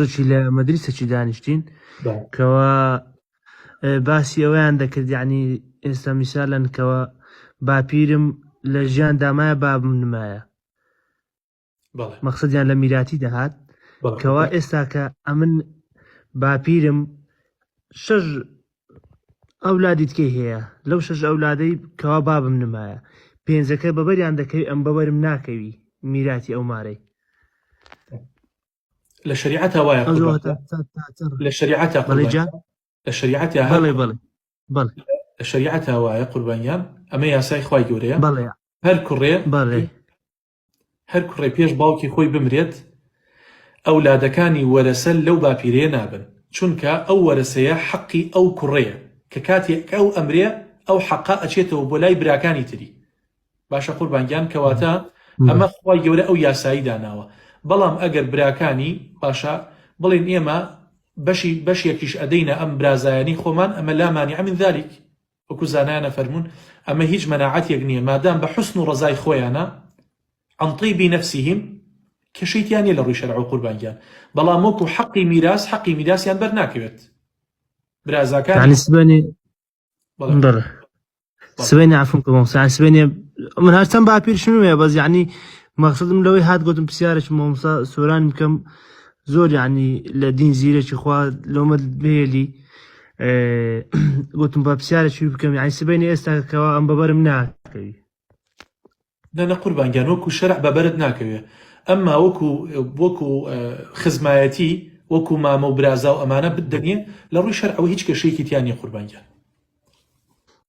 ڕۆژێکی لە مەدریسەکی دانیشتین کەوا باسی ئەوەیان دەکرد یعنی ئێستا میسالەن کەوا باپیرم لە ژیان دامایە بابم نمایە مەقصدیان لە میراتی دەهات کەوا ئێستا کە ئەمن باپیرم شەش ئەولادی تکەی هەیە لەو شەش ئەولادەی کەوا بابم نمایە پێنجەکە بەبەریان دەکەوی ئەم بەبەرم ناکەوی میراتی ئەو مارەی لە شەریعەتا وایە قوربان لە شەریعەتا بەڵێ جان لە شەریعەتا بەڵێ بەڵێ بەڵێ لە شەریعەتا وایە قوربانیان ئەمە یاسای خوای گەورەیە بەڵێ هەر کوڕێ بەڵێ هەر کوڕێ پێش باوکی خۆی بمرێت ئەولادەکانی وەرەسە لەو باپیرەیە نابن چونکە ئەو وەرەسەیە حەقی ئەو کوڕەیە کە کاتێک ئەو ئەمرێ ئەو حەقە ئەچێتەوە بۆ لای براکانی تری باشە قوربان گیان کەواتە ئەمە خوای گەورە ئەو یاسایی داناوە بەڵام ئەگەر براکانی باشە بڵێن ئێمە بەشی بەشێکیش ئەدەینە ئەم برازایانی خۆمان ئەمە لا مانع من ذلك وەکو زانایانە فەرموون ئەمە هیچ مەناعەتێک نییە مادام بە حسن و ڕەزای خۆیانە عن طیب نفسهم کێشەی تیا نییە لە ڕووی شەرع و قوربان گیان بەڵام وەکو حەقی میراس حەقی میراسیان بەر ناکەوێت برازاکانی یعنی سبەینێ بەڵێ سبەینێ عەفوم کە مامۆستا یعنی سبەینێ من هەرچەند باپیرشم وێ بەس یعنی مەقصدم لەوەی هات گوتم پرسیارێکی مامۆستا سۆران بکەم زۆر یعنی لە دین زیرەکی خوا لەومە بهێلی گوتم بە پرسیارێکی بکەم یعنی سبەینێ ئێستا کەوا ئەم بەبەرم ناکەوی نا نا قوربان گیان وەکو شەرع بە بەرت ناکەوێ ئەمما وەکو وەکو خزمایەتی وەکو مامە و برازا و ئەمانە بتدەنێ لە ڕووی شەرعەوە هیچ کێشەیەکی تیا نیە قوربان گیان.